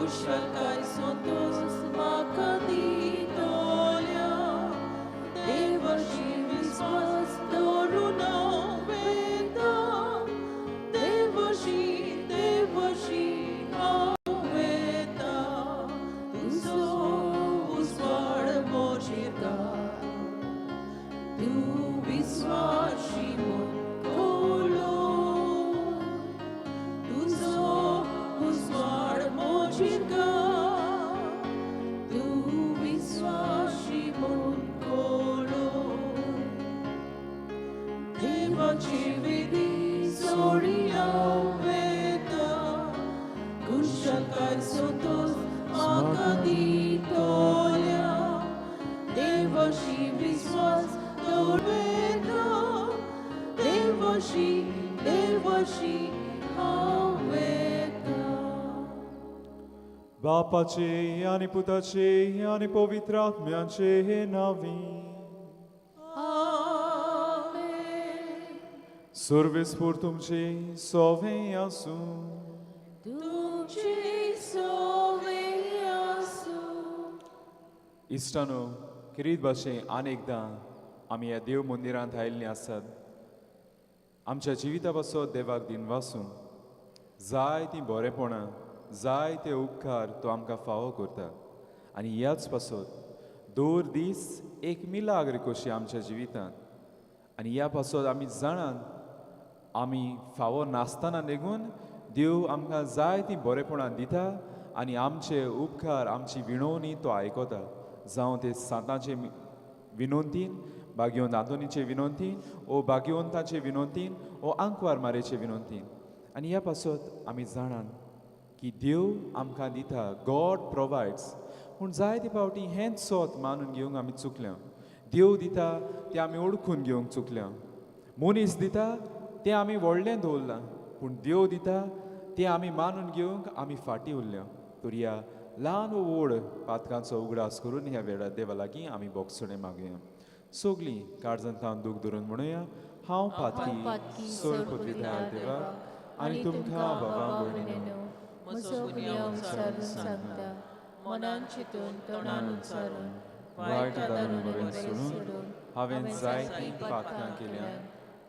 कुशळकाय संतोस म्हाका दितोल्या देवाशी विस्वास दवरून हांव वेता देवाशी देवाशी हांव वेता तुजो उजवाड म्हजेर घाल तूं विस्वाशी म्हूण कोलो तुजो उजवाड म्हजेर घाल तूं विस्वाशी म्हूण कोलो देवाची विधी सोडी हांव वेता कुशळकाय संतोस म्हाका दितोल्या देवाशी विस्वास दवरता देवाशी देवाशी हांव वेता. बापाचे आनी पुताचे आनी पवित्र आत्म्याचे नांवी. आमेन. सर्वेस्पोर तुमचे सोवे आसूं. तुमचे सोवे आसूं. इश्टानो, खेरीत भाशेन आनी एकदां आमी ह्या देव मंदिरांत आयिल्लीं आसात. आमच्या जिविता पासत देवाक दिनवासून जाय तीं बरेपणां, जाय ते उपकार तो आमकां फावो करता आनी ह्याच पासत दर दीस एक मिलाग्र कशी आमच्या जिवितांत. आनी ह्या पासत आमी जाणात, आमी फावो नासतना लेगून देव आमकां जाय तीं बरेपणां दिता आनी आमचे उपकार, आमची विनवणी तो आयकता. जावं ते सांतांचे विनवंतीन, बागेवन आंतोनीचे विनवंतीन ओ बागेवंताचे विनवंतीन ओ आंकवार मारेचे विनवंतीन. आनी ह्या पासत आमी जाणात की देव आमकां दिता, गॉड प्रोवायड्स. पूण जायते फावटी हेंच सोत मानून घेवंक आमी चुकल्या. देव दिता तें आमी ओळखून घेवंक चुकल्या. मनीस दिता तें आमी व्हडलें दवरलां, पूण देव दिता तें आमी मानून घेवंक आमी फाटीं उरल्या. तर ह्या ल्हान वो व्हड पातकांचो उगडास करून ह्या वेळार देवा लागीं आमी बोगसणें मागुया. सगळीं काळजांत थावन दूख धरून म्हणुया, हांव पातकी सोर पदवीदार देवा आनी तुमकां बाबा भयणीनो म्हजो गुन्यांव उच्चारून सांगता, मनान चिंतून, तोंडान उच्चारून, वायट दारून बरें सोडून हांवें जायतीं पातकां केल्या.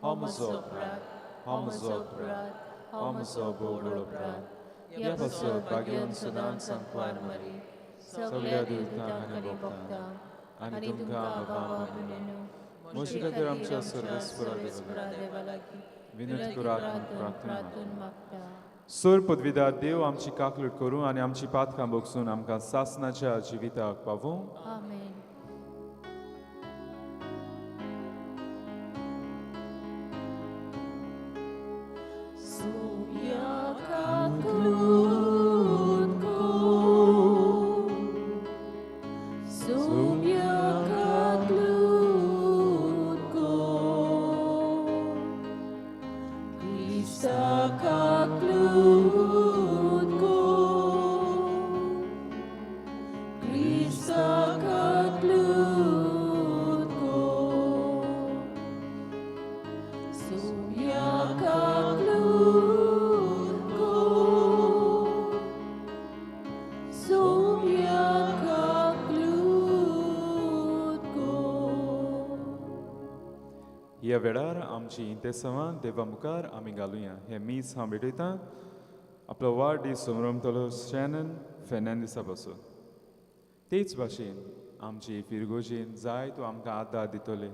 हो म्हजो अपराध, हो म्हजो अपराध, हो म्हजो भोव अपराध. ह्या पासत भाग्यवन सदांच आंकवार मरी, सगळ्या दुतांक आनी भक्तांक आनी तुमकां बाबा भयणीनो म्हजे खातीर आमच्या सर्वेस्परा देवा लागीं विनंती करात प्रार्थना मागता. सोर पदवीदार देव आमची काकलूट करूं आनी आमची पातकां बोगसून आमकां सासनाच्या जिविताक पावूं. आमेन. Sumya kaklutko, sumya kaklutko, Krista kaklutko, Krista kaklutko, Sumya kaklutko, sumya kaklutko. ह्या वेळार आमची इंतेसांवां देवा मुखार आमी घालुया. हे मीस हांव भेटयतां आपलो वाडदीस समरमतलो शॅनन फेर्नांदीसा पासून. तेच भाशेन आमची फिरगोजेन जाय तो आमकां आदार दितले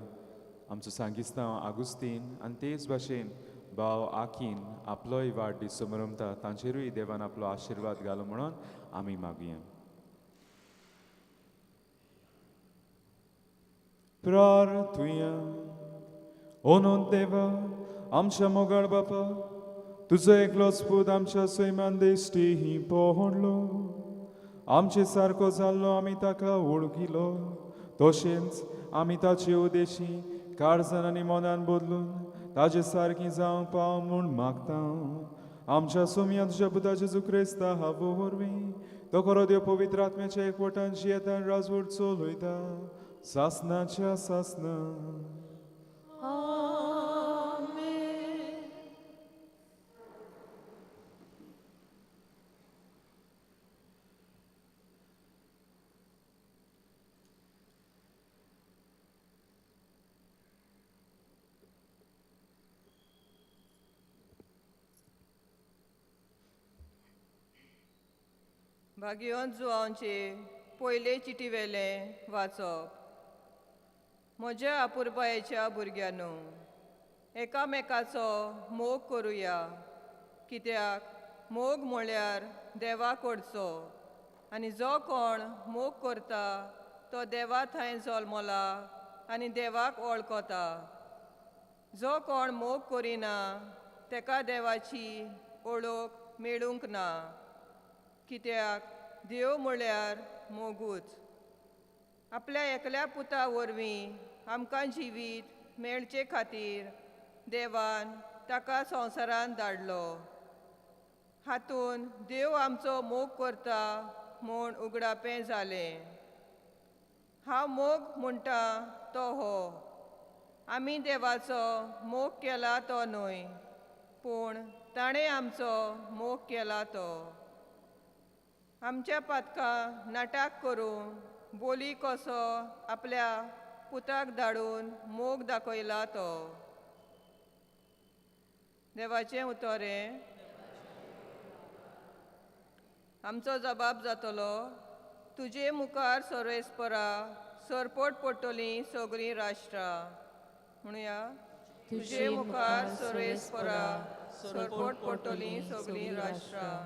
आमचो सांगिस्तांव आगुस्तीन आनी तेच भाशेन भाव आकीन आपलोय वाडदीस समरमता, तांचेरूय देवान आपलो आशिर्वाद घालो म्हणून आमी मागुया. प्रार्थुया. ओनून देवा, आमच्या मोगाळ बापा, तुजो एकलोच पूत आमच्या सैमान दिश्टी ही पडलो, आमचे सारको जाल्लो, आमी ताका वळखिलो. तशेंच आमी ताचे उदेशी काळजान आनी मनान बदलून ताजे सारकी जावंक पाव म्हूण मागता. आमच्या सोमया तुज्या पुता जेजू क्रिस्ता हावो वरवीं, तो खरो देव पवित्र आत्म्याच्या एकवटान जियेता, राजवट चलयता सासनाच्या सासना. आमेन. भाग्यवंत जुवांचे पयले चिटीवेलें वाचप. म्हज्या अपुरबायेच्या भुरग्यांनो, एकामेकाचो मोग करुया, कित्याक मोग म्हळ्यार देवा कडचो, आनी जो कोण मोग करता तो देवा थंय जल्मला आनी देवाक वळखता. जो कोण मोग करिना तेका देवाची ओळख मेळूंक ना, कित्याक देव म्हळ्यार मोगूच. आपल्या एकल्या पुता वरवीं आमकां जिवीत मेळचे खातीर देवान ताका संवसारांत धाडलो. हातून देव आमचो मोग करता म्हूण उगडापें जालें. हांव मोग म्हणटा तो हो, आमी देवाचो मोग केला तो न्हय, पूण ताणें आमचो मोग केला तो. आमच्या पातकां नाटक करून बोली कसो आपल्या पुताक धाडून मोग दाखयला तो. देवाचें उतरें. आमचो जबाब जातलो, तुजे मुखार सर्वेस्परा सरपट पडटलीं सगळीं राष्ट्रां. म्हणुया, तुजे मुखार सर्वेस्परा सरपट पडटलीं सगळीं राष्ट्रां.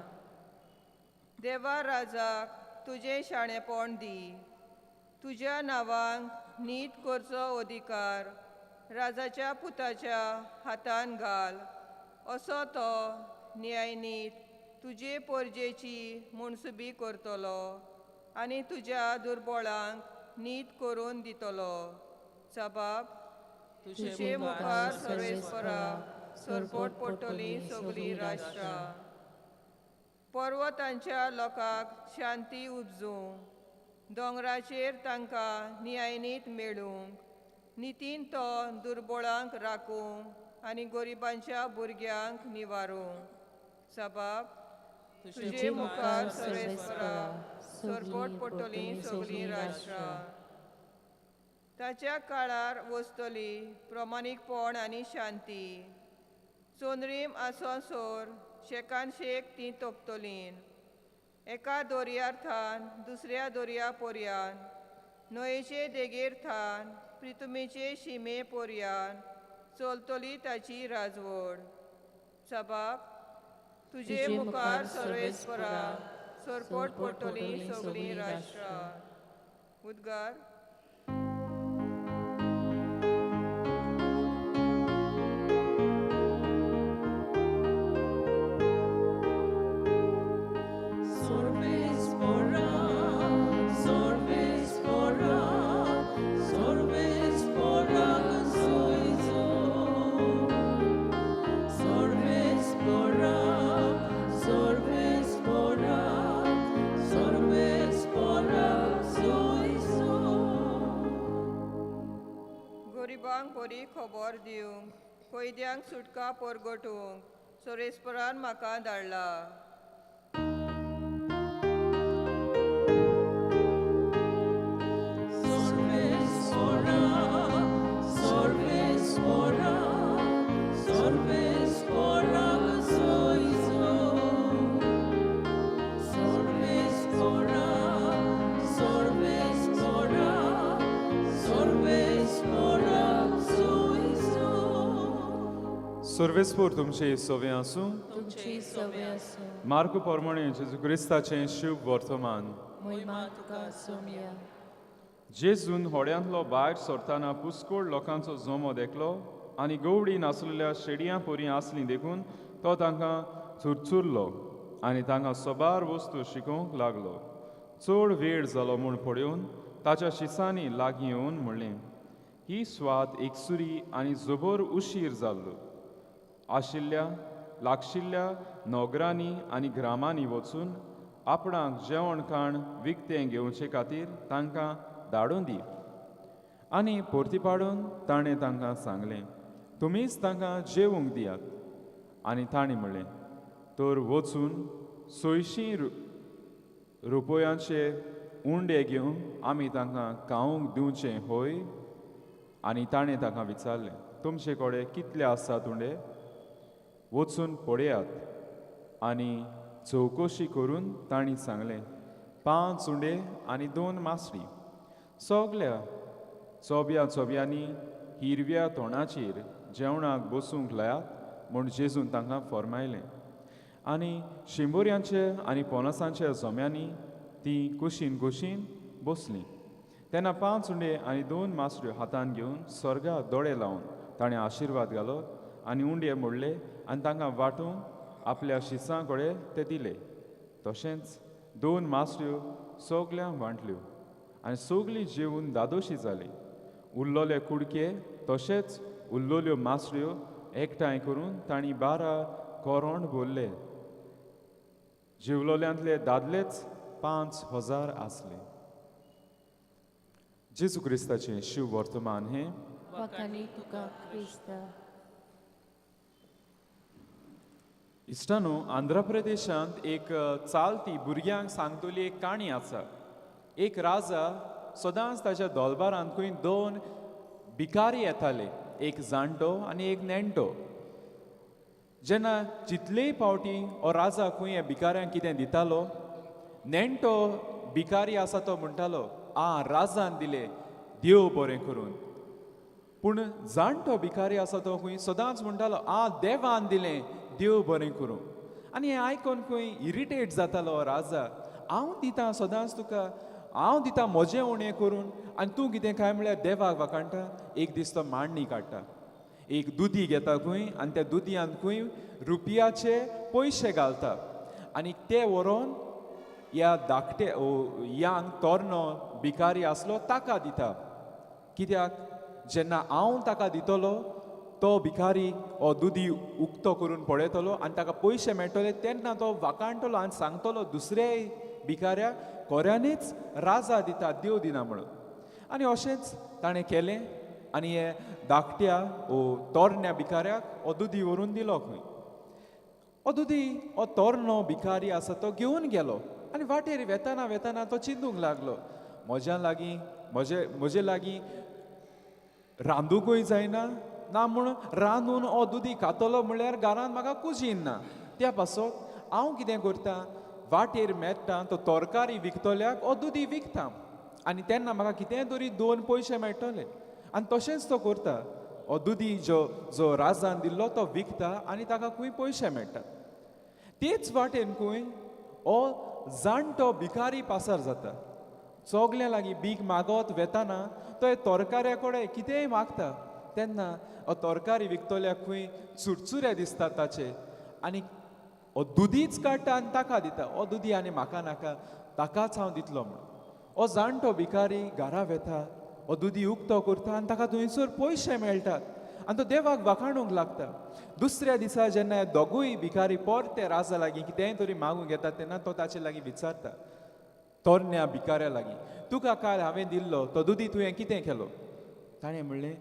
देवा राजाक तुजें शाणेपण दी, तुज्या नांवांक नीत करचो अधिकार राजाच्या पुताच्या हातान घाल, असो तो न्यायनीत तुजे परजेची मुनसुबी करतलो आनी तुज्या दुर्बळांक नीत करून दितलो. जबाब, तुजे मुखार सर्वेस्परा सरपट पडटलीं सगळीं राष्ट्रां. पर्वतांच्या लोकांक शांती उपजूं, दोंगराचेर तांकां न्यायनीत मेळूंक, नितीन तो दुर्बळांक राखूंक आनी गरिबांच्या भुरग्यांक निवारूंक. जबाब, तुजे मुखार सर्वेस्परा सरपट पडटलीं सगळीं राष्ट्रां. ताच्या काळार वसतली प्रमाणीकपण आनी शांती, चोंद्रीम आसोसोर शेकान शेक ती तोपतलीं. एका दर्यार थान दुसऱ्या दर्या पोरयान, न्हंयेचे देगेर थान प्रितुमेचे शिमे पोरयान चलतली ताची राजवड. जबाब, तुजे मुखार सर्वेस्परा सरपट पडटलीं सगळीं राष्ट्रां. उद्गार. बरी खबर दिवंक, कैद्यांक सुटका परगटूंक सर्वेस्परान म्हाका धाडला. सर्वेस्पोर तुमचे सवे आसूं. तुमचे सवे आसूं. मार्कू प्रमाणे जेजू क्रिस्ताचें शुभ वर्तमान. मोहिमा तुका सोमया. जेजून होड्यांतलो भायर सरतना पुस्कोळ लोकांचो जमो देखलो आनी गवडी नासलेल्या शेडयां परी आसली देखून तो तांकां चुरचुरलो आनी तांकां सबार वस्तू शिकोवंक लागलो. चड वेळ जालो म्हूण पळोवन ताच्या शिसांनी लागीं येवन म्हणलें, ही स्वात एकसुरी आनी जबर उशीर जाल्लो आशिल्ल्या लागशिल्ल्या नगरांनी आनी ग्रामांनी वचून आपणाक जेवण खाण विकतें घेवचे खातीर तांकां धाडून दी. आनी परती पाडून ताणें तांकां सांगलें, तुमीच तांकां जेवंक दियात. आनी ताणें म्हणलें, तर वचून 600 रुपयांचे उंडे घेवन आमी तांकां खावंक दिवचें होय? आनी ताणें तांकां विचारलें, तुमचे कडेन कितले आसात उंडे? वचून पळयात. आनी चवकशी करून तांणी सांगलें, पांच उंडे आनी दोन मासळी. सगल्या चोब्या चोब्यांनी हिरव्या तोंडाचेर जेवणाक बसूंक लायात म्हूण जेजून तांकां फर्मायलें. आनी शिंबोऱ्यांचे आनी पोनसांच्या जोम्यांनी ती कुशीन कुशीन बसलीं. तेन्ना पांच उंडे आनी दोन मासळ्यो हातान घेवन स्वर्गाक दोळे लावन ताणें आशिर्वाद घालो आनी उंडे मोडले आनी तांकां वांटूंक आपल्या शिसां कडेन ते दिले. तशेंच दोन मासळ्यो सगल्यांक वांटल्यो आनी सगलीं जेवन दादोशी जालीं. उरलोले कुडके तशेंच उरलोल्यो मासळ्यो एकठांय करून तांणी 12 कोरोण भरले. जेवलोल्यांतले दादलेच 5000 आसले. जेजू क्रिस्ताचें शिव वर्तमान हें. वाखाणी तुका क्रिस्ता. इश्टानो, आंध्र प्रदेशांत एक चालती भुरग्यांक सांगतली एक काणी आसा. एक राजा सदांच ताच्या दलबारांत खंय दोन भिकारी येताले, एक जाणटो आनी एक नेणटो. जेन्ना जितलेय पावटी हो राजा खंय ह्या भिकाऱ्यांक कितें दितालो, नेणटो भिकारी आसा तो म्हणटालो, आ राजान दिले, देव बरें करून. पूण जाणटो भिकारी आसा तो खंय सदांच म्हणटालो, आ देवान दिलें, देव बरें करूं. आनी हें आयकोन खंय इरिटेट जातालो राजा, हांव दितां सदांच तुका, हांव दितां म्हजें उणें करून आनी तूं कितें काय म्हळ्यार देवाक वाखाणटा. एक दीस तो मांडणी काडटा, एक दुदी घेता खंय आनी त्या दुदयान खंय रुपयाचे पयशे घालता आनी ते व्हरोन ह्या धाकटे यांग तोरणो भिकारी आसलो ताका दिता. कित्याक जेन्ना हांव ताका दितलो तो भिकारी हो दुदी उक्तो करून पळयतलो आनी ताका पयशे मेळटले, तेन्ना तो वाखाणटलो आनी सांगतलो दुसऱ्याय भिकाऱ्याक खऱ्यांनीच राजा दिता, देव दिना म्हणून. आनी अशेंच ताणें केलें आनी हे धाकट्या ओ तोरण्या भिकाऱ्याक हो दुदी व्हरून दिलो खंय. हो दुदी हो तोरणो भिकारी आसा तो घेवन गेलो आनी वाटेर वेताना वेताना तो चिंतूंक लागलो, म्हज्या लागीं म्हजे लागीं रांदूंकूय जायना ना म्हूण रांदून हो दुदी खातलो म्हळ्यार घरांत म्हाका कुजीन ना. त्या पासत हांव कितें करता, वाटेर मेळटा तो तरकारी विकतल्याक हो दुदी विकता आनी तेन्ना म्हाका कितेंय तरी दोन पयशे मेळटले. आनी तशेंच तो करता, हो दुदी जो जो राजान दिल्लो तो विकता आनी ताका खंय पयशे मेळटात. तेच वाटेन खंय हो जाणटो भिकारी पासार जाता, सगल्या लागीं भीक मागत वेताना तो तरकाऱ्या कडेन कितेंय मागता, तेन्ना हो तरकारी विकतल्याक खंय चुरचुरे दिसतात ताचे आनी हो दुदीच काडटा आनी ताका दिता, हो दुदी आनी म्हाका नाका, ताकाच हांव दितलो म्हणून. हो जाणटो भिकारी घरा वेता, हो दुदी उक्तो करता आनी ताका थंयसर पयशे मेळटात आनी तो देवाक वाखाणूंक लागता. दुसऱ्या दिसा जेन्ना दोगूय भिकारी परते राजा लागीं कितेंय तरी मागूंक येता तेन्ना तो ताचे लागीं विचारता, तरण्या भिकाऱ्या लागीं, तुका काल हांवें दिल्लो तो दुदी तुवें कितें केलो? ताणें म्हणलें,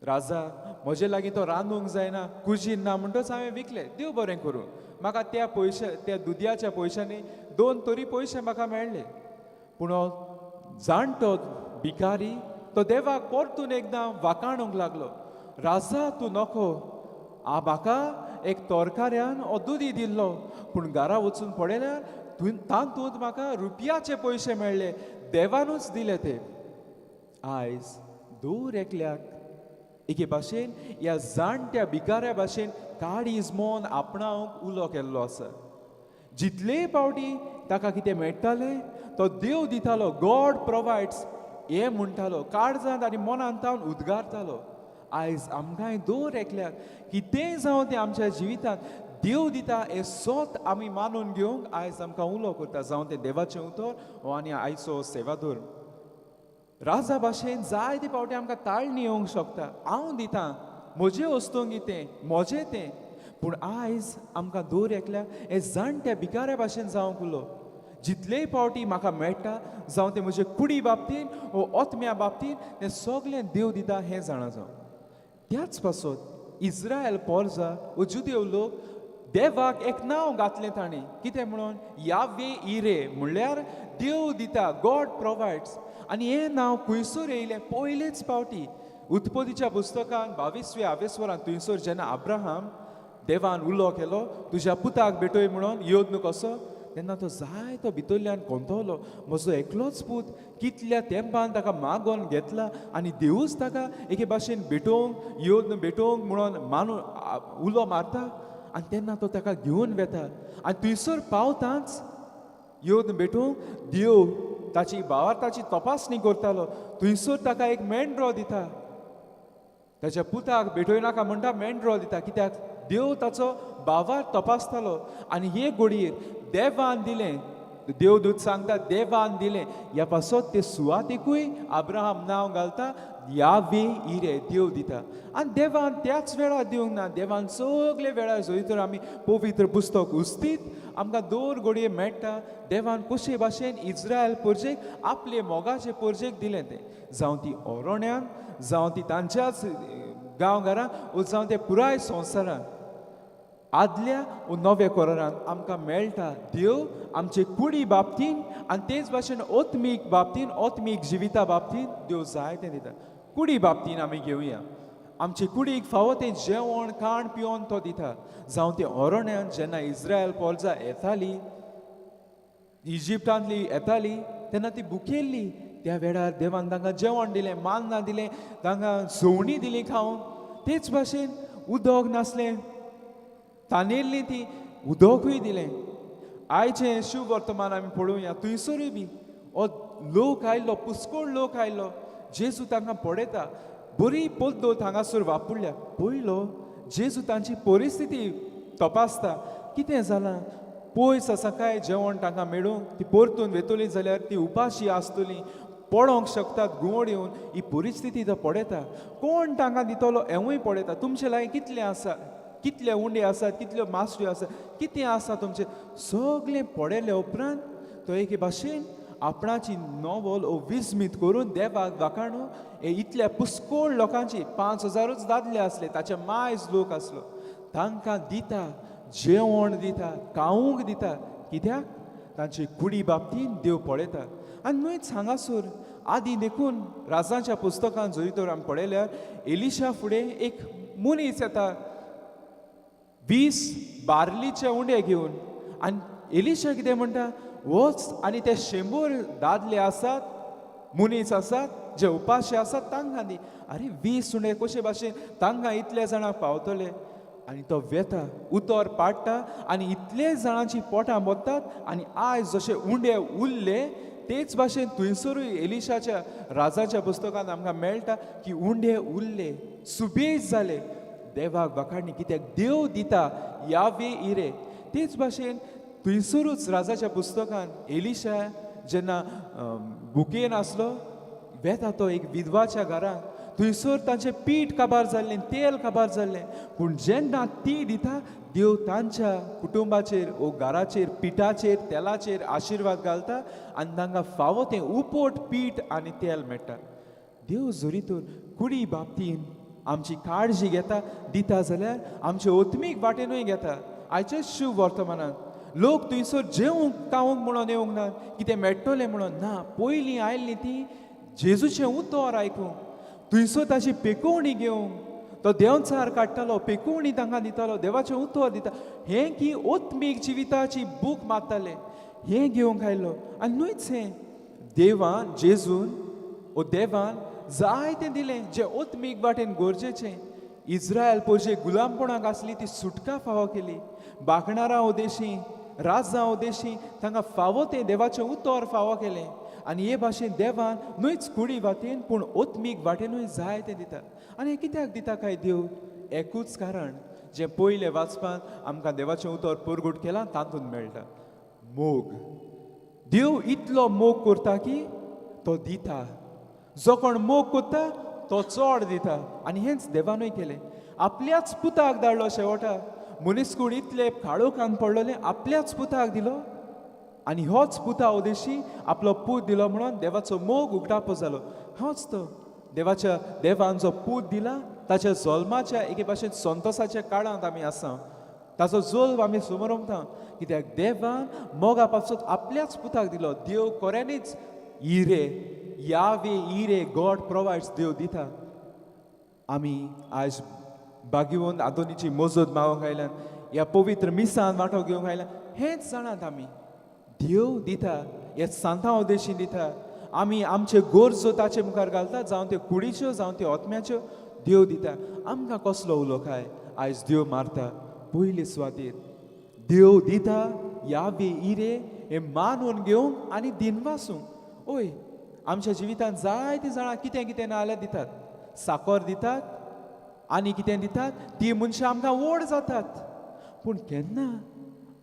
राजा म्हजे लागीं तो रांदूंक जायना, कुजीन ना म्हणटच हांवें विकलें, देव बरें करूं, म्हाका त्या पयशे त्या दुदयाच्या पयशांनी दोन तरी पयशे म्हाका मेळ्ळे. पूण हो जाणटो भिकारी तो देवाक परतून एकदां वाखाणूंक लागलो, राजा तूं नको, आ म्हाका एक तरकाऱ्यान हो दुदी दिल्लो, पूण घरा वचून पळयल्यार तातूंत म्हाका रुपयाचे पयशे मेळ्ळे, देवानूच दिले ते. आयज दर एकल्याक एके भाशेन ह्या जाणट्या भिकाऱ्या भाशेन काळीज मन आपणावंक उलो केल्लो आसा. जितलेय पावटी ताका कितें मेळटालें तो देव दितालो, गॉड प्रोवायड्स हें म्हणटालो, काळजांत आनी मनांत तावन उद्गारतालो. आयज आमकांय दर एकल्याक कितेंय जावं तें आमच्या जिवितांत देव दिता हें सत आमी मानून घेवंक आयज आमकां उलो करता, जावं तें देवाचें उतर हो आनी आयचो सेवाधर्म. राजा भाशेन जायते फावटी आमकां ताळणी येवंक शकता, हांव दितां म्हजें वस्तूंक तें म्हजें तें, पूण आयज आमकां दर एकल्याक हे जाणट्या भिकाऱ्या भाशेन जावंक उलो. जितलेय फावटी म्हाका मेळटा जावं तें म्हजे कुडी बाबतीन वो आत्म्या बाबतीन तें सगळें देव दिता हें जाणा जावं. त्याच पासत इस्रायल पोरजा वो जुदेव लोक देवाक एक नांव घातलें ताणें, कितें म्हणून, यावे इरे, म्हणल्यार देव दिता, गॉड प्रोवायड्स. आनी हें नांव खंयसर येयलें पयलेच फावटी उत्पत्तीच्या पुस्तकान 22व्या आवेस्वरान थंयसर जेन्ना अब्राहम देवान उलो केलो तुज्या पुताक भेटय म्हणून योद्न कसो, तेन्ना तो जायतो भितरल्यान कोंतवलो, म्हजो एकलोच पूत कितल्या तेंपान ताका मागोन घेतला आनी देवूच ताका एके भाशेन भेटोवंक येवन भेटोवंक म्हणून मानून उलो मारता. आनी तेन्ना तो ताका घेवन वेता आनी थंयसर पावताच येवन भेटोवंक देव ताची भावार्थाची तपासणी करतालो. थंयसर ताका एक मेंढरो दिता, ताच्या पुताक भेटयनाका म्हणटा मेंढरो दिता, कित्याक देव ताचो भावार्थ तपासतालो. आनी हे घडयेर देवान दिलें, देवदूत सांगता देवान दिलें, ह्या पासत ते सुवातेकूय अब्राहम नांव घालता यावे इरे, देव दिता. आनी देवान त्याच वेळार दिवंक ना, देवान सगळे वेळार जंय तर आमी पवित्र पुस्तक उस्तीत आमकां दर घडये मेळटा देवान कशे भाशेन इज्रायल परजेक आपले मोगाचे परजेक दिलें तें, जावं ती ओरोण्यान, जावं ती तांच्याच गांवघरां, जावं ते पुराय संवसारान. आदल्या वो नव्या कोरारान आमकां मेळटा देव आमचे कुडी बाबतीन आनी तेच भाशेन ओत्मीक बाबतीन, ओत्मीक जिविता बाबतीन देव जायतें दिता. कुडी बाबतीन आमी घेवया, आमचे कुडीक फावो तें जेवण खाण पिवन तो दिता. जावं तें ओरण्यान जेन्ना इज्रायल पोरजा येताली, इजिप्तांतली येताली, तेन्ना ती भुकेल्ली, त्या वेळार देवान तांकां जेवण दिलें, मान्नां दिलें, तांकां जोवणी दिली खावंक. तेच भाशेन उदक नासलें, तानेल्ली ती उदकूय दिलें. आयचें शुभ वर्तमान आमी पळोवया, थंयसरूय बी हो लोक आयलो, पुस्कोळ लोक आयलो, जेजू तांकां पळयता. बरी पद्दत हांगासर वापरल्या. पयलो जेजू तांची परिस्थिती तपासता, कितें जालां, पयस आसा काय जेवण तांकां मेळूंक, ती परतून वेतली जाल्यार ती उपाशी आसतली, पळोवंक शकतात घुंवड येवन, ही परिस्थिती तो पळयता. कोण तांकां दितलो हेंवूय पळयता. तुमचे लागीं कितलें आसा, कितले उंडे आसात, कितल्यो मासळ्यो आसात, कितें आसा तुमचें, सगळें पळयले उपरांत तो एके भाशेन आपणाची नवल ओ विस्मीत करून देवाक वाखाणू. हे इतल्या पुस्कोळ लोकांची, 5000 दादले आसले, ताचे मायज लोक आसलो, तांकां दिता जेवण दिता, खावंक दिता, कित्याक तांचे कुडी बाबतीन देव पळयता. आनी न्हयच हांगासर आदी देखून राजाच्या पुस्तकान जरी तर आमी पळयल्यार एलिशा फुडें एक मनीस येता 20 बार्लीचे उंडे घेवन, आनी एलिशा कितें म्हणटा, वच आनी ते 100 दादले आसात, मनीस आसात जे उपाशी आसात तांकां दी. आरे 20 उंडे कशे भाशेन तांकां इतले जाणांक पावतले? आनी तो वेता, उतर पाडटा आनी इतले जाणांची पोटां भरतात. आनी आयज जशे उंडे उरले तेच भाशेन थंयसरूय एलिशाच्या राजाच्या पुस्तकांत आमकां मेळटा की उंडे उरले, सुबेज जाले. देवाक वाखाणणी, कित्याक देव दिता यावे इरे. तेच भाशेन थंयसरूच राजाच्या पुस्तकान एलिशा जेन्ना भुकेन आसलो, वेता तो एक विधवाच्या घरांत, थंयसर तांचें पीठ काबार जाल्लें, तेल काबार जाल्लें, पूण जेन्ना ती दिता देव तांच्या कुटुंबाचेर ओ घराचेर पिठाचेर तेलाचेर आशिर्वाद घालता आनी तांकां फावो तें उपट पीठ आनी तेल मेळटा. देव जरी तर कुडी बाबतीन आमची काळजी घेता दिता जाल्यार आमचे ओत्मीक वाटेनूय घेता. आयचे शुभ वर्तमानान लोक थंयसर जेवंक खावंक म्हणून येवंक ना, कितें मेळटलें म्हणून ना, पयलीं आयिल्लीं ती जेजूचें उतर आयकूंक, थंयसर ताची पेकोवणी घेवंक. तो देंवचार काडटालो, पेकोवणी तांकां दितालो, देवाचें उतर दिता, हें की ओत्मीक जिविताची बूक मारताले, हें घेवंक आयलो. आनी न्हयच हें, देवान जेजून ओ देवान जायतें दिलें जें ओत्मीक वाटेन गरजेचें. इज्रायल पयशे गुलामपणाक आसली ती सुटका फावो केली, बाकणारां उदेशी राजां उदेशी तांकां फावो तें देवाचें उतर फावो केलें. आनी हे भाशेन देवान न्हयच कुडी वाटेन पूण ओत्मीक वाटेनूय जायतें दिता. आनी हें कित्याक दिता काय देव? एकूच कारण, जें पयलें वाचपान आमकां देवाचें उतर परगट केलां तातूंत मेळटा, मोग. देव इतलो मोग करता की तो दिता, जो कोण मोग करता तो चड दिता. आनी हेंच देवानूय केलें, आपल्याच पुताक धाडलो शेवटा. मनीसकूड इतले काळोखान पडलेले, आपल्याच पुताक दिलो आनी होच पुता उदेशी आपलो पूत दिलो म्हणून देवाचो मोग उगडापो जालो. होच तो देवाच्या देवान जो पूत दिला ताच्या जल्माच्या एके भाशेन संतोसाच्या काळांत आमी आसा, ताचो जल्म आमी समरमता, कित्याक देवान मोगा पासून आपल्याच पुताक दिलो. देव खऱ्यांनीच इरे, यावे इरे, गॉड प्रोवायड्स, देव दिता. आमी आयज बागिवन आदोनीची मजत मागोवंक आयल्यान, ह्या पवित्र मिसान वांटो घेवंक आयल्यान, हेंच जाणात आमी. देव दिता, हे सांतां उद्देशीन दिता. आमी आमचे गरजो ताचे मुखार घालता, जावं त्यो कुडीच्यो जावं त्यो आत्म्याच्यो, देव दिता. आमकां कसलो उलो काय आयज देव मारता पयले सुवातेर. देव दिता यावे इरे हे मानून घेवंक आनी दिनवासूंक. ओय, आमच्या जिवितांत जायतीं जाणां कितें कितें ना जाल्यार दितात, साकर दितात आनी कितें दितात, ती मनशां आमकां व्हड जातात. पूण केन्ना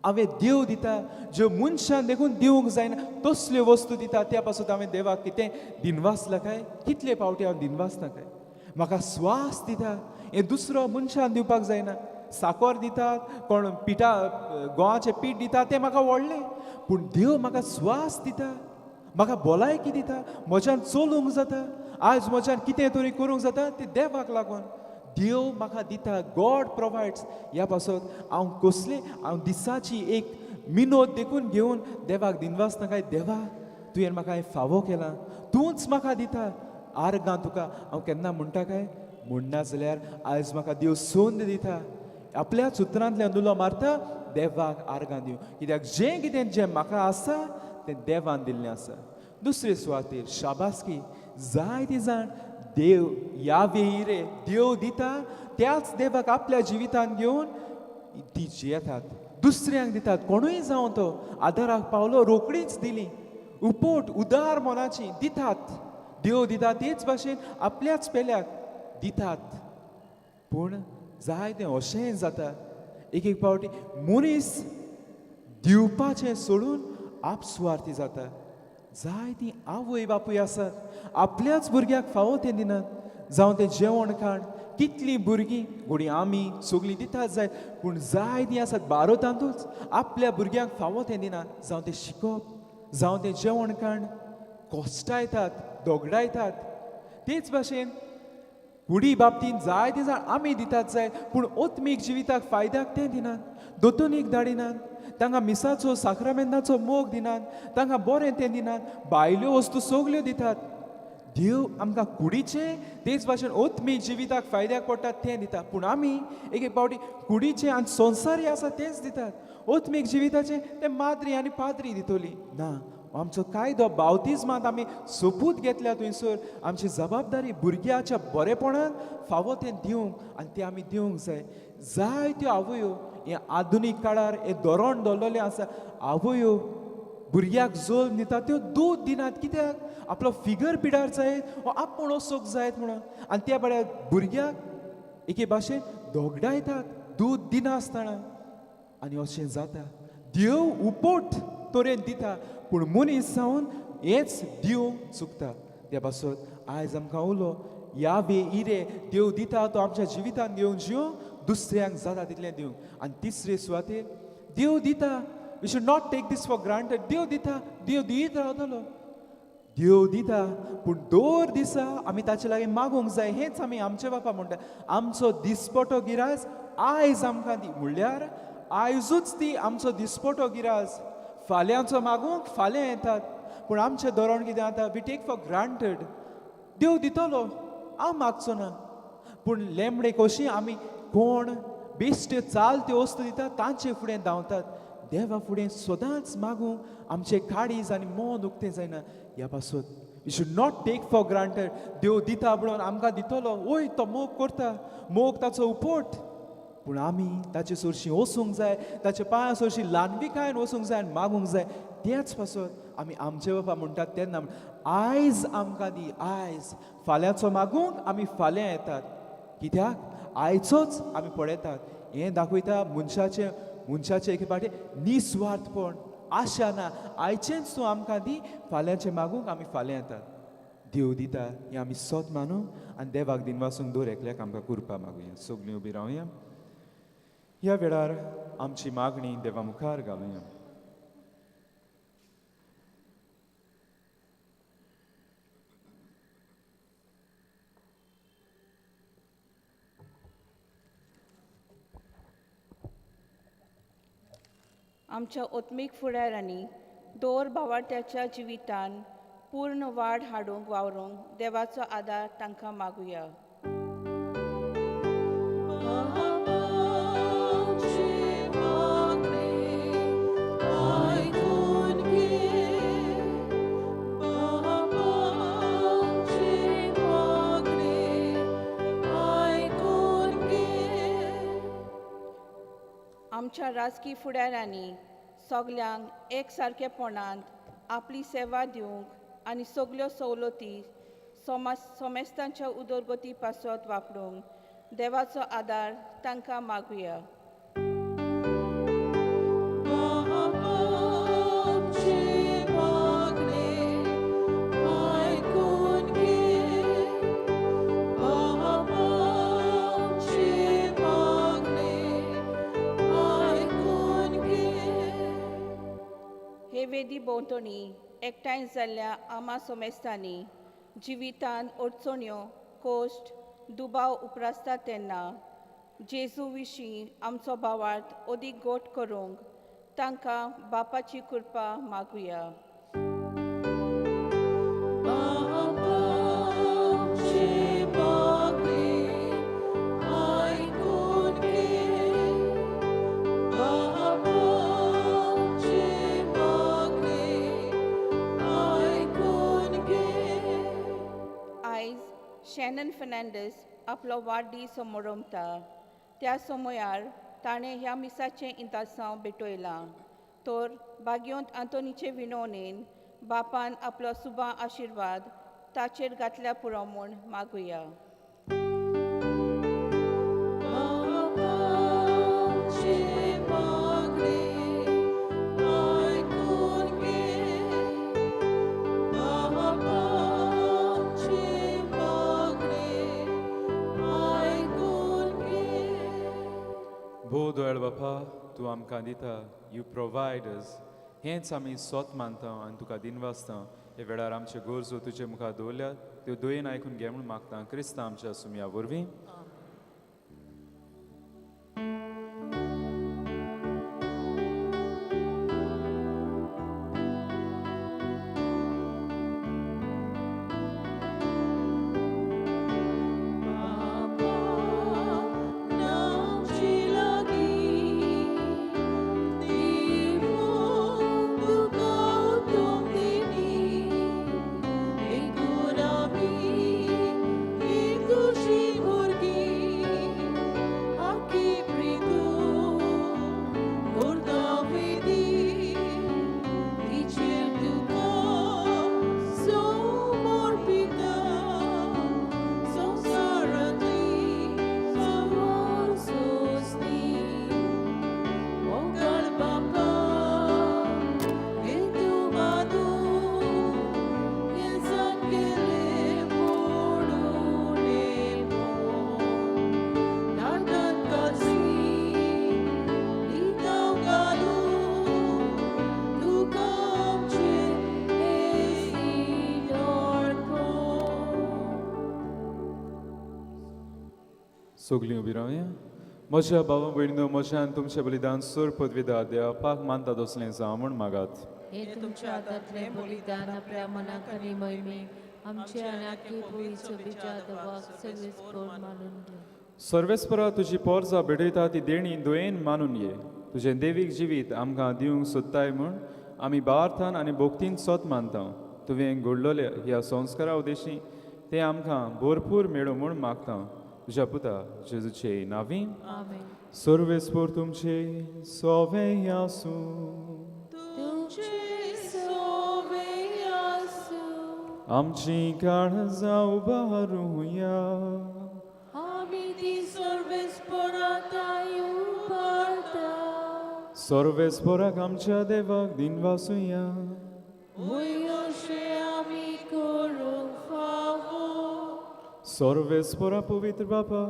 हांवें देव दिता ज्यो मनशान देखून दिवंक जायना तसल्यो वस्तू दिता, त्या पासून हांवें देवाक कितें दिनवासला काय? कितले फावटी हांव दिनवासना काय? म्हाका स्वास दिता हें दुसरो मनशान दिवपाक जायना. साकर दितात, कोण पिठा गोवाचें पीठ दिता तें म्हाका व्हडलें, पूण देव म्हाका स्वास दिता, म्हाका भलायकी दिता, म्हज्यान चलूंक जाता, आयज म्हज्यान कितें तरी करूंक जाता तें देवाक लागून. देव म्हाका दिता, गॉड प्रोवायड्स. ह्या पासत हांव कसले हांव दिसाची एक मिनोद देखून घेवन देवाक दिनवासना काय, देवा तुवें म्हाका हें फावो केलां, तूंच म्हाका दिता, आर्गां तुका. हांव केन्ना म्हणटा काय? म्हणना जाल्यार आयज म्हाका देव संद दिता, आपल्याच उतरांतल्यान उलो मारता देवाक आर्गां दिवं, कित्याक जें कितें जें म्हाका आसा तें देवान दिल्लें आसा. दुसरे सुवातेर शाबासकी जायती जाण देव यावे रे देव दिता त्याच देवाक आपल्या जिवितांत घेवन ती जियेतात, दुसऱ्यांक दितात. कोणूय जावं तो आदाराक पावलो रोकडीच दिली, उपोट उदार मनाची दितात. देव दिता तेच भाशेन आपल्याच पेल्याक दितात. पूण जायतें अशेंय जाता, एक एक फावटी मनीस दिवपाचें सोडून आपसुवार्थी जाता. जायतीं आवय बापूय आसात आपल्याच भुरग्याक फावो तें दिनात, जावं तें जेवण खाण. कितलीं भुरगीं घोडी आमी सगळीं दितात जायत, पूण जायतीं आसात भारतांतूच आपल्या भुरग्यांक फावो तें दिनात, जावं तें शिकप जावं तें जेवण खाण, कोश्टायतात, दोगडायतात. तेच भाशेन कुडी बाबतींत जायते जाण आमी दितात जायत, पूण ओत्मीक जिविताक फायद्याक तें दिनात, दोतोनीक धाडिनात, तांकां मिसाचो साक्रामेंताचो मोग दिनात, तांकां बरें तें दिनात, भायल्यो वस्तू सगल्यो दितात. देव आमकां कुडीचें तेच भाशेन ओत्मीक जिविताक फायद्याक पडटा तें दिता, पूण आमी एक एक फावटी कुडीचें आनी संवसारी आसा तेंच दितात, ओत्मीक जिविताचें तें माद्री आनी पाद्री दितली ना. आमचो कायदो बावतिज्मांत आमी सोपूत घेतल्या थंयसर आमची जबाबदारी भुरग्याच्या बरेपणाक फावो तें दिवंक, आनी तें आमी दिवंक जाय. जायत्यो आवयो हे आधुनीक काळार हें धोरण दवरलेलें आसा, आवयो भुरग्याक जल्म दिता त्यो दूद दिनात, कित्याक? आपलो फिगर पिडार जायत वो आपूण वचूंक जायत म्हणून. आनी त्या बऱ्या भुरग्याक एके भाशेन दोगडायतात दूद दिनासतना. आनी अशें जाता, देव उपोट तरेन दिता, पूण मनीस जावन हेच दिवंक चुकता. त्या पासत आयज आमकां उलो यावे इरे देव दिता तो आमच्या जिवितांत घेवन जिवंक, दुसऱ्यांक जाता तितलें दिवंक. आनी तिसरे सुवातेर देव दिता, we should not take this for granted. देव दिता, देव दीत रावतलो, देव दिता, पूण दर दिसा आमी ताचे लागीं मागूंक जाय. हेंच आमी आमचे बापा म्हणटा, आमचो दिसपटो गिराज आयज आमकां दी, म्हणल्यार आयजूच ती आमचो दिसपटो गिराज, फाल्यांचो मागूंक फाल्यां येतात. पूण आमचें धोरण कितें जाता, we take for granted, देव दितलो हांव मागचो ना. पूण लेमडे कशी आमी कोण बेश्ट्यो चालत्यो वस्तू दिता तांचे फुडें धांवतात. देवा फुडें सदांच मागूंक आमचें काळीज आनी मन उक्तें जायना. ह्या पासत you should not take for granted. देव दिता म्हणून आमकां दितलो, वय तो मोग करता, मोग ताचो उपोट, पूण आमी ताचे सरशीं वचूंक जाय, ताच्या पांयां सरशीं ल्हानविकायेन वचूंक जाय आनी मागूंक जाय. त्याच पासत आमी आमचे बापा म्हणटात तेन्ना आयज आमकां दी, आयज फाल्यांचो मागूंक आमी फाल्यां येतात, कित्याक आयचोच आमी पळयतात. हें दाखयता मनशाचें मनशाचें एके फावटी निस्वार्थपण, आशा ना, आयचेंच तूं आमकां दी, फाल्यांचें मागूंक आमी फाल्यां येतात. देव दिता हें आमी सत मानूंक आनी देवाक दिनवासूंक दर एकल्याक आमकां कृपा मागुया. सगळीं उबी रावया, ह्या वेळार आमची मागणी देवा मुखार घालुया. आमच्या ओत्मीक फुडारांनी दर भावार्त्याच्या जिवितान पूर्ण वाड हाडूंक वावरूंक देवाचो आदार तांकां मागुया. आमची मागणी आयकून आमच्या राजकी फुडाऱ्यांनी सगल्यांक एक सारकेपणांत आपली सेवा दिवंक आनी सगल्यो सवलती सोमेस्तांच्या उदरगती पासत वापरूंक देवाचो आदार तांकां मागुया. हे वेदी भोंवतणी एकठांय जाल्ल्या आमा सोमेस्तांनी जिवितांत अडचण्यो कोश्ट दुबाव उप्रासता तेन्ना जेजू विशीं आमचो भावार्थ अदीक गोट करूंक तांकां बापाची कृपा मागुया. शॅनन फर्नांडीस आपलो वाडदीस समोरमता त्या समयार ताणें ह्या मिसाचें इंतासांव भेटयलां तर भाग्योंत आंतोनीचे विनवणेन बापान आपलो सुबा आशिर्वाद ताचेर घातल्या पुरो म्हूण मागुया. भोव दोयाळ बापा, तूं आमकां दिता, you provide अस, हेंच आमी सोत मानता आनी तुका दिनवासता. हे वेळार आमच्यो गरजो तुजे मुखार दवरल्यात त्यो दयेन आयकून घे म्हूण मागता क्रिस्तांव आमच्या सुमया वरवीं. सगलीं उबी रावया. म्हज्या भावा भयणीनो, म्हज्यान तुमचें बलिदान सोर पदवीदार देवापाक मानता तसलें जावं म्हूण मागात. हे तुमच्या हातांतलें बलिदान आपल्या मनाक आनी मोहिमेक आमचे आनी पवित्र देवाक सर्वेस्पर मानून घे. सर्वेस्परा तुजी पोरजा भेटयता ती देणी दयेन मानून घे. तुजें देवीक जिवीत आमकां दिवंक सोदताय म्हूण आमी भावार्थान आनी भक्तीन सोत मानता. तुवें घडलोले ह्या संस्कारा उद्देशी तें आमकां भरपूर मेळूं म्हूण मागता. तुज्या पुता जेजूचे नांवी. आमेन. सर्वेस्पर तुमचे सोवे आसूं. तुमचे सोवे आसूं. आमची काळजां उबारुया. आमी ती सर्वेस्पराताय उबारता. सर्वेस्पराक आमच्या देवाक दिनवासुया. वय अशें आमी करूंक फावो. सर्वेस्परा पवित्र बापा,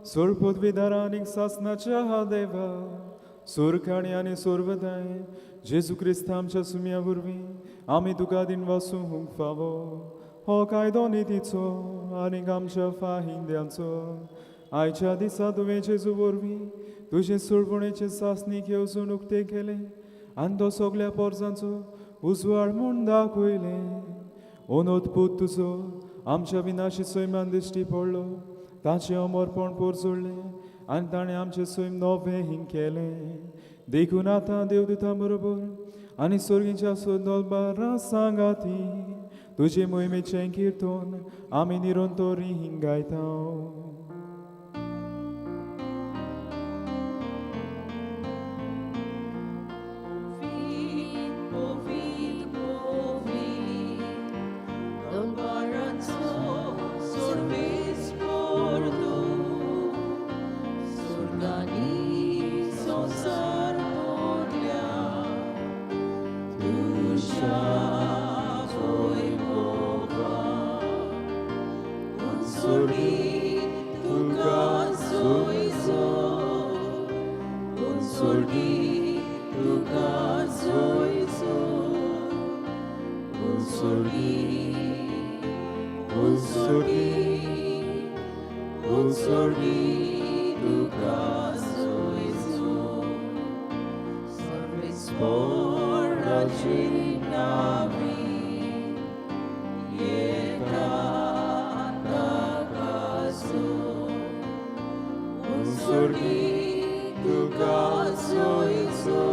सुर पदवीदारा आनी सासनाच्या देवा, सुरखाणी आनी सर्वदाय जेजू क्रिस्त आमच्या सुमया वरवीं आमी तुका दिनवासूंक फावो. हो कायदो नितीचो आनी आमच्या फाहिंद्यांचो आयच्या दिसा तुवें जेजू वरवीं तुजें सुरवणेचें सासणीक येवजून उक्तें केलें आनी तो सगल्या पोरसांचो उजवाड म्हूण दाखयलें. अनोदपूत तुजो आमच्या विनाशी सैमान दिश्टी पडलो, ताचें अमरपण पोरजोडलें आनी ताणें आमचें सैम नवें हिंग केलें. देखून आतां देवदूतां बरोबर आनी सर्गीच्या सोदोलबारा सांगाती तुजे मोहिमेचें किर्तन आमी निरंतरी हिंग गायता. उत्सर्गी उत्सर्गी तुका जेजू सर्वेस्पोराचे नावी येता ताकासो उत्सर्गी तुका जेजू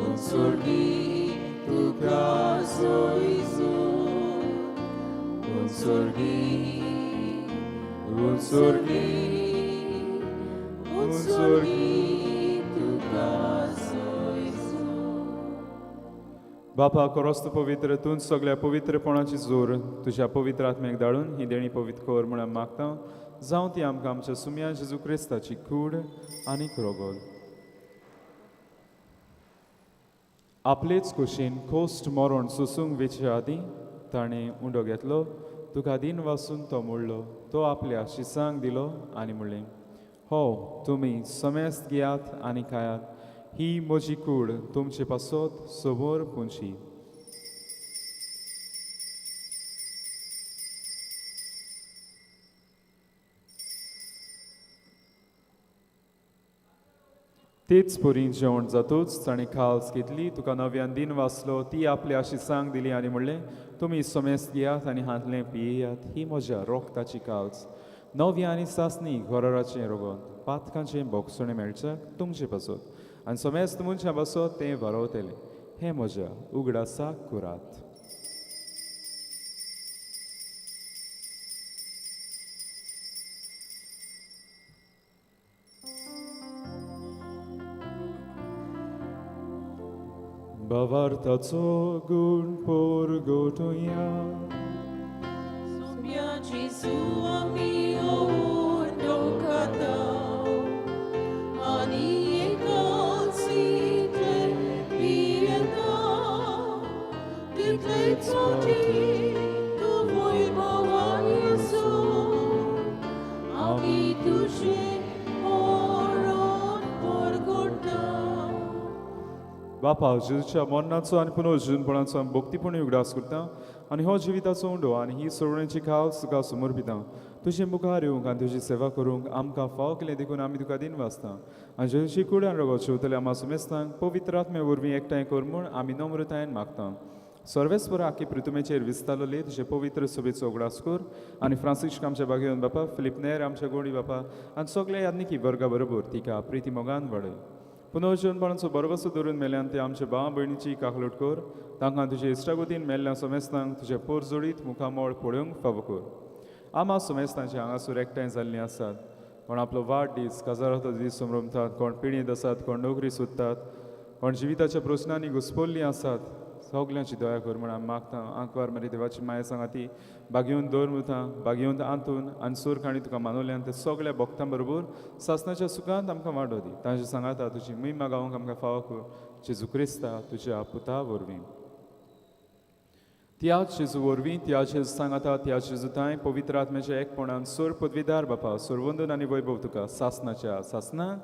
उत्सर्गी तुका जेजू उत्सर्गी उत्सर्गी उत्सर्गी तुका जेजू. बापा कोरोस्त पवित्र तूं सगळ्या पवित्रपणाची जोर तुज्या पवित्र आत्म्याक धाडून ही देणी पवित्र कर म्हणून मागता. जावं ती आमकां आमच्या सुम्या जेजू क्रिस्ताची कूड आनी रोगोल. आपलेच कुशीन खोस्ट मरण सोसूंक वेचे आदीं ताणें उंडो घेतलो, तुका दीन वासून तो मोडलो, तो आपल्या शिसांक दिलो आनी म्हणलें, हो तुमी समेस्त घेयात आनी खायात, ही म्हजी कूड तुमचे पासत समोर पुंची. तेच परी जेवण जातूच ताणें खाल्स घेतली, तुका नव्यान दीन वाचलो, ती आपल्या शिसांक दिली आनी म्हणलें, तुमी समेस्त घेयात आनी हांतलें पियेयात, ही म्हज्या रोगताची काल्स, नव्या आनी सासणी घराचें रोगत, पातकांचें बोगसणें मेळच्याक तुमचे पासत आनी समेस्त मनशां पासत तें वरवतलें, हें म्हज्या उगडासाक कुरात. भावार्थाचो गूण परगटुया. सुम्या जेजू आमी उंडो खाता आनी एकाच पियेता, तितलेच फावटी तूं वैभवा येसू, आमी तुजें मरण परगटा. बापा जेजूच्या मरणाचो आनी पुनर्जीवनपणाचो आमी भक्तीपणी उगडास करता आनी हो जिविताचो उंडो आनी ही सोडवणेची खास तुका समर्पिता. तुजे मुखार येवंक आनी तुजी सेवा करूंक आमकां फाव केलें देखून आमी तुका दीन वाचता आनी जेजूची कूड आनी रोगो शेवतल्या आमा सुमेस्तांक पवित्र आत्मे वरवीं एकठांय कर म्हूण आमी नम्रतायेन मागता. सर्वेस्पर आखी पृथुमेचेर विस्तारलेले तुजे पवित्र सभेचो उगडास कर आनी फ्रांसिस्क आमच्या बागेवन बापा, फिलीप नेर आमच्या गोडी बापा आनी सगल्या यादनिकी वर्गा बरोबर तिका प्रिती मोगान वाडय. पुनर्जीवनपणाचो बरोबसो धरून मेल्यान ते आमच्या भाव भयणीची काकलूट कर, तांकां तुजे इश्टागतीन मेल्ल्या समेस्तांक तुजे पोरजोडीत मुखामळ पळोवंक फावो कर. आमा समेस्तांचे हांगासर एकठांय जाल्लीं आसात, कोण आपलो वाड दीस काजाराचो दीस समरमतात, कोण पिणीत आसात, कोण नोकरी सोदतात, कोण जिविताच्या प्रस्नांनी घुसपल्लीं आसात, सगल्यांची दया कर म्हूण आमी मागता. आंकवार मारी देवाची माया सांगाती बागेवन दवर मुता बागेवन आंतून आनी सूर काणी तुका मानवल्यान ते सगल्या भक्तां बरोबर सासणाच्या सुखांत आमकां वाडो दी. तांचे सांगाता तुजी महिमा गावंक आमकां फावो कर, जेजू क्रिस्ता तुज्या पुता वरवीं. त्याच जेजू वरवीं, त्याच जेजू सांगाता, त्याच जेजू तांय पवित्र आत्म्याच्या एकपणान सोर पदवीदार बापा सोरवंदन आनी वैभव तुका सासणाच्या सासना.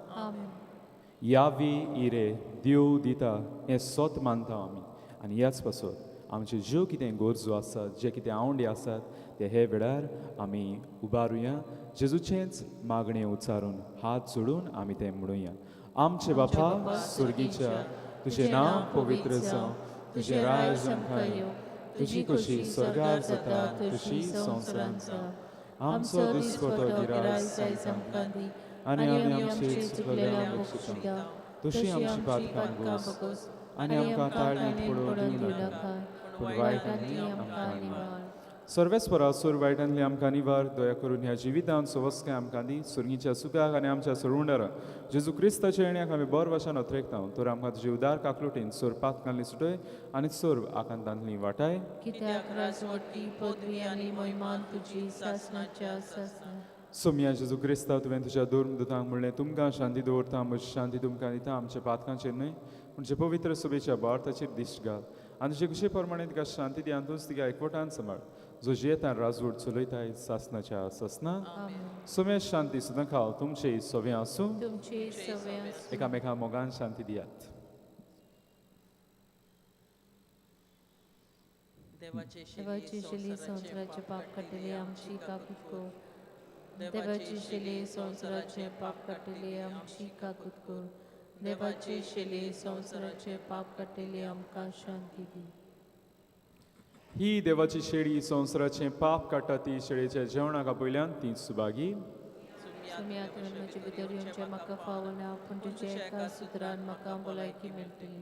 यावी इरे देव दिता हें सत मानता आमी आनी ह्याच पासत आमचे ज्यो कितें गरजो आसात, जे कितें आवंडे आसात ते हे वेळार आमी उबारुया, जेजूचेंच मागणें उच्चारून हात जोडून आमी तें म्हणुया. आमचे बापा स्वर्गीच्या, तुजें नांव पवित्र जावं, तुजें राज आमकां येवं, तुजी खोशी स्वर्गार जाता तशी संवसारांत जावं. आमचो दिसपटो गिरास आमकां दी आनी आमी आमचे चुकलेल्यांक बक्षिता तशी आमची पातकां भोगोस आनी आमकां ताळणीत पडोवंक दिवं नाका, पूण वायटांतली आमकां निवार. सर्वेस्परा सूर वायटांतली आमकां निवार. दया करून ह्या जिवितांत सवस्काय आमकां दी, सुर्गीच्या सुखाक आनी आमच्या सोडवणदारा जेजू क्रिस्ताच्या येण्याक आमी बर भाशेन अत्रेकता. तर आमकां तुजी उदार काकलुटीन सोर पातकांतली सुटय आनी सोर आकांतांतली वाटाय. कित्याक राजवटी पदवी आनी महिमान तुजी सासणाच्या सासणा. सोम्या जेजू क्रिस्ता, तुवें तुज्या धर्म दुतांक म्हणलें, तुमकां शांती दवरता, म्हजी शांती तुमकां दिता, आमच्या पातकांचेर न्हय पूण जे पवित्र सभेच्या भारताचेर दिश्ट घाल आनी तुजे खुशे प्रमाणे तिका शांती दी आनी तूंच तिका एकवटान सांबाळ, जो जियेता राजवट चलयताय सासनाच्या सासना. सोम्या शांती सुद्दां खाव तुमचे सवे आसूं, एकामेका मोगान शांती दियात. देवाची शेली संवसाराचे पाप काडटली आमची काकूत कर. देवाची शेली संवसाराचे पाप काडटली आमची काकूत कर. देवाची शेली संवसाराचे पाप काडटली आमकां शांती दी. ही देवाची शेळी संवसाराचें पाप काडटा ती शेळीच्या जेवणाक आपयल्यान ती सुभागी. सुम्या तुवें म्हजे भितर येवचें म्हाका फावना, पूण तुज्या एका सुत्रान म्हाका भलायकी मेळटली.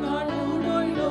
काडून उडयलो.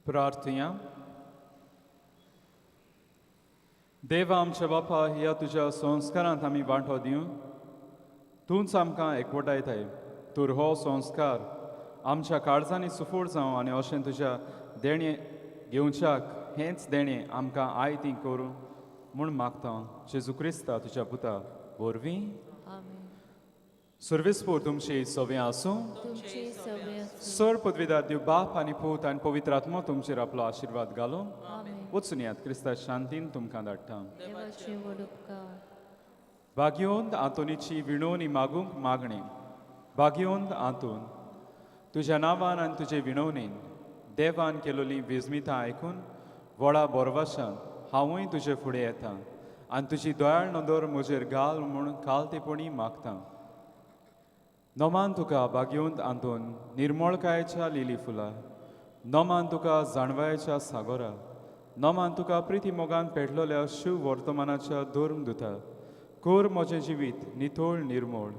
प्रार्थया. देवा आमच्या बापा, ह्या तुज्या संस्कारांत आमी वांटो दिवन तूंच आमकां एकवटायताय, तर हो संस्कार आमच्या काळजांनी सुफूर जावं आनी अशें तुज्या देणें घेवच्याक हेंच देणें आमकां आयती करूं म्हूण मागता जेजू क्रिस्ता तुज्या पुता वरवीं. आमेन. सर्वेस्पोर तुमची सवे आसूं. तुमची सवे आसूं. सर पदवीदार देव बाप आनी पूत आनी पवित्र आत्मो तुमचेर आपलो आशिर्वाद घालूं. आमेन. वचून यात, क्रिस्ता शांतीन तुमकां धाडटा. देवाचे व्हड उपकार. भाग्योंत आंतोनीची विणवणी मागूंक मागणें. भाग्योंत आंतोन, तुज्या नांवान आनी तुजे विणवणेन देवान केलोली विजमितां आयकून व्हडा बोरवाशान हांवूय तुजे फुडें येता आनी तुजी दयाळ नदर म्हजेर घाल म्हूण कालतेपणी मागता. नमान तुका भाग्योंत आंतोन, निर्मळकायेच्या लिली फुलां. नमान तुका जाणवायेच्या सागोरा. नमान तुका प्रिती मोगान पेटलोल्या शिव वर्तमानाच्या धर्म दुता. कोर म्हजें जिवीत नितळ निर्मोळ,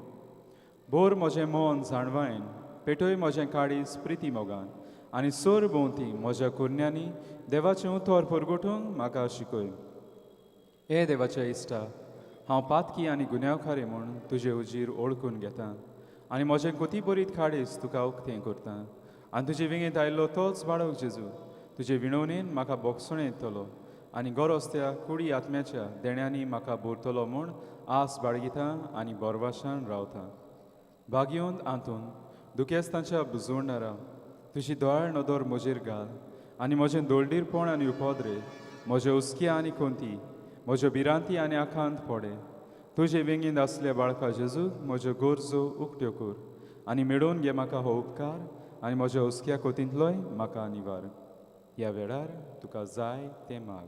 बोर म्हजें मन जाणवायन, पेटय म्हजें काळीज प्रिती मोगान आनी सोर भोंवती म्हज्या कुरण्यांनी देवाचें उतर परगटूंक म्हाका शिकय. हे देवाच्या इश्टा, हांव पातकी आनी गुन्यांवकारी म्हूण तुजे उजीर ओळखून घेता आनी म्हजें कोती बरीत काळीज तुका उक्तें करता आनी तुजे विंगेंत आयिल्लो तोच बाळक जेजू तुजे विणवणेन म्हाका बोगसणें येतलो आनी गरज त्या कुडी आत्म्याच्या देण्यांनी म्हाका भरतलो म्हूण आस बाळगिता आनी बोरवाशान रावता. भाग्योंत आंतून, दुखेस्तांच्या बुजवणारा, तुजी दयाळ नदर म्हजेर घाल आनी म्हजें दोळडीरपण आनी उपद्रे, म्हज्यो हुस्की आनी कोंती, म्हज्यो भिरांती आनी आखांत पडे. तुजे वेंगेंत आसल्या बाळका जेजू, म्हज्यो गरजो उक्त्यो कर आनी मेळोवन घे म्हाका हो उपकार आनी म्हज्या हुस्क्या कोतींतलोय म्हाका निवार. ह्या वेळार तुका जाय तें माग.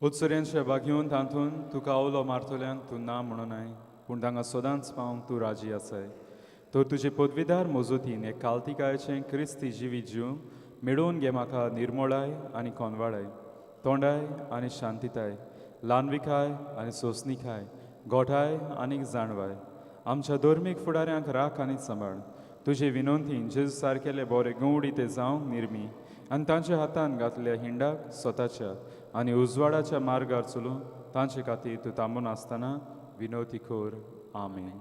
उत्सर्यांच्या बागेवन तातूंत तुका उलो मारतल्यांक तूं ना म्हणूनाय, पूण तांकां सदांच पावंक तूं राजी आसाय. तर तुजे पदवीदार मजूतीन एक कालतिकायेचें क्रिस्ती जिवीत जिवंक मेळोवन घे म्हाका निर्मोळाय आनी कोनवाळाय, तोंडाय आनी शांतिताय, ल्हानविकाय आनी सोंसणिकाय, गोठाय आनी जाणवाय. आमच्या धर्मीक फुडाऱ्यांक राख आनी सांबाळ. तुजे विनंतीन जेजू सारकेले बरे गवडी ते जावंक निर्मी आनी तांच्या हातान घातल्या हिंडाक स्वताच्या आनी उजवाडाच्या मार्गार चलून तांचे खातीर तूं थांबून आसतना विनवती कर. आमेन.